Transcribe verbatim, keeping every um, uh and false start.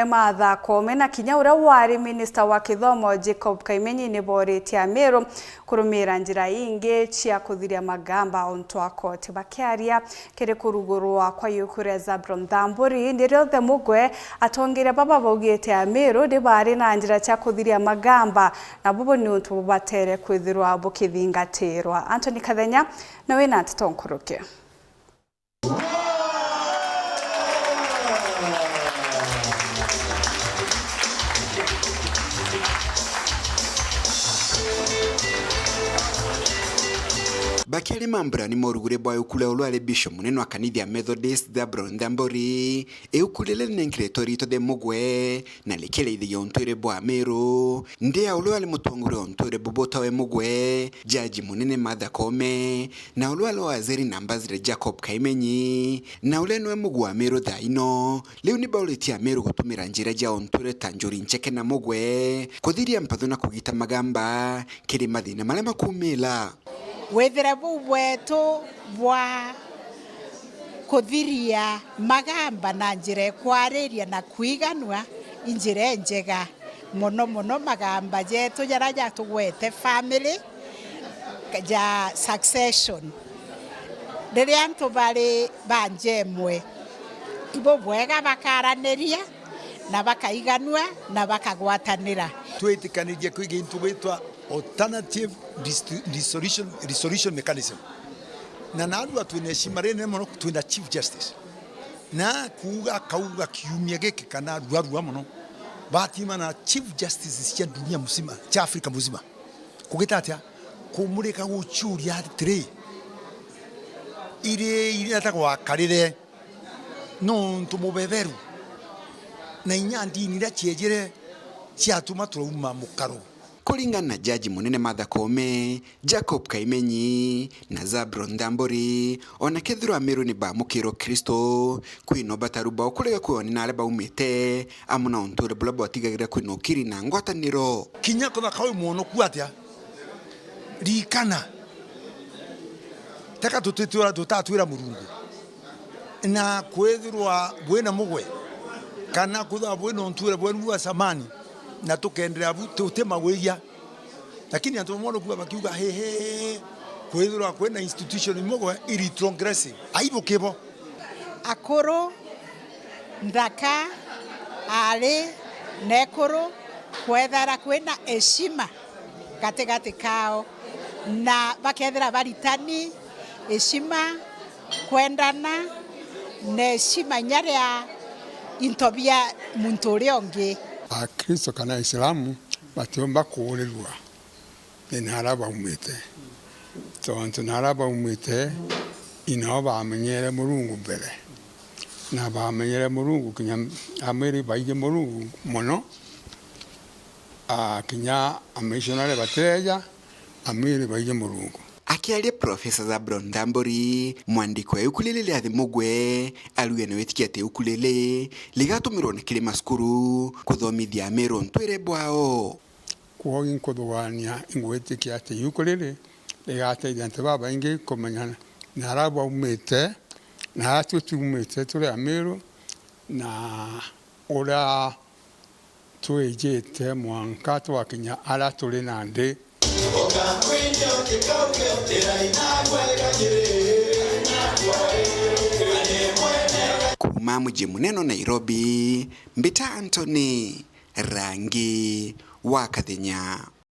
Martha Koome na kinya uria wari minista wa kithomo Jacob Kaimenyi ni boritie Amiru kurumira njira ingi cia kuthiria magamba untu a koti. Bakiaria kiri kurugurwa kwa iuku ria Zabron Thamburi, ni riothe Mugwe, atongeria baba baugite Amiru ni bari na njira cia kuthiria magamba, na bubu ni untu bubatere kwithirwa bukithingatirwa. Anthony Kathenya nawe na nteto nkuruki. Bakiaria mambura ni morugure bwa iuku ria uria ari Bishop munene wa kanitha ya Methodist, Zabron Thamburi. Iuku riri rinenkiritwe riitwa ria Mugwe, na rikiraithagia untwire bwa Amiru, ndi ya uria ari mutongoria wa untwire bubu tawe Mugwe, Jaji Munene Martha Koome, na uria ari waziri na ambassador Jacob Kaimenyi, na uria niwe Mugwe wa Amiru thaa ino. Riu ni bauritie Amiru gutumira njira cia untwire ta Njuri Ncheke na Mugwe, kuthiria mpatho na kugita magamba kiri mathina maria makumira. Withire buu bwetu bwa kuthiria magamba na njira ikwariria na kwiganua i njira injega, mono mono magamba jetu jaria jatugwete family ja succession. Riria antu bari ba njemwe, ibo bwega bakaraniria na bakaiganua na bakagwatanira. Twitikanirie kwiga into gwitwa alternative distri-, dissolution, resolution mechanism. Na narua twina heshima rinene mono twina Chief Justice. Na kuuga akauga kiumia giki kana ruarua mono, batimana na Chief Justices cia dunia mzima, cia Africa mzima. Kugita atia? Kumurika guciuria atiri, iri iria ta gwakarire nontu mubeberu na inya ndini iria ciejire ciatuma turauma mukaro. Kuringana na Jaji Munene Martha Koome, Jacob Kaimenyi na Zabron Thamburi, ona kethirwa Amiru ni bamukira Ukristo, kwina ubataru bwao kurega kwiyonera aria baumite, amwe na untu uria buria bwatigagira kwina ukiri na ngwataniro. Kinya kuthaka wi mwonoku atia, ririkana, teka tutwitwira, tutatwira Murungu. Na kwithirwa bwina Mugwe, kana kwithirwa bwina untwire bwenu bwa zamani, na tukenderea bu, tutimagwiria. Lakini antu bamwe nukuga bakiuga, "He, he, he, kwithirwa kwina institution i Mugwe i retrogressive." Aibu kibo. Akuru, nthaka, aari, na ekuru, kwethira kwina heshima gatigati kao, na bakethira baritani heshima, kwendana, na heshima inya ria into bia muntu uria ungi. Akristo kana Aislamu batiumba kuurirua ni naria baumite, tontu naria baumite inao bamenyere Murungu mbere, na bamenyere Murungu kinya Amiru baiji Murungu mono. Ah, kinya amishonari batireja, Amiru baiji Murungu. Akiaria Profesa Zabron Thamburi, mwandiki wa iuku riri ria The Mugwe, arugire ni witikia ati iuku riri rigatumirwa na kiri macukuru kuthomithia Amiru untwire bwao. Kwogu inkuthugania, ingwitikia ati iuku riri rigateithia antu babaingi kumenya naria baumite, naria twi tuumite turi Amiru, na uria twijite mwanka twakinya aria turi nandi. Kuuma muji munene Nairobi, mbita Anthony Rangi wa Kathenya.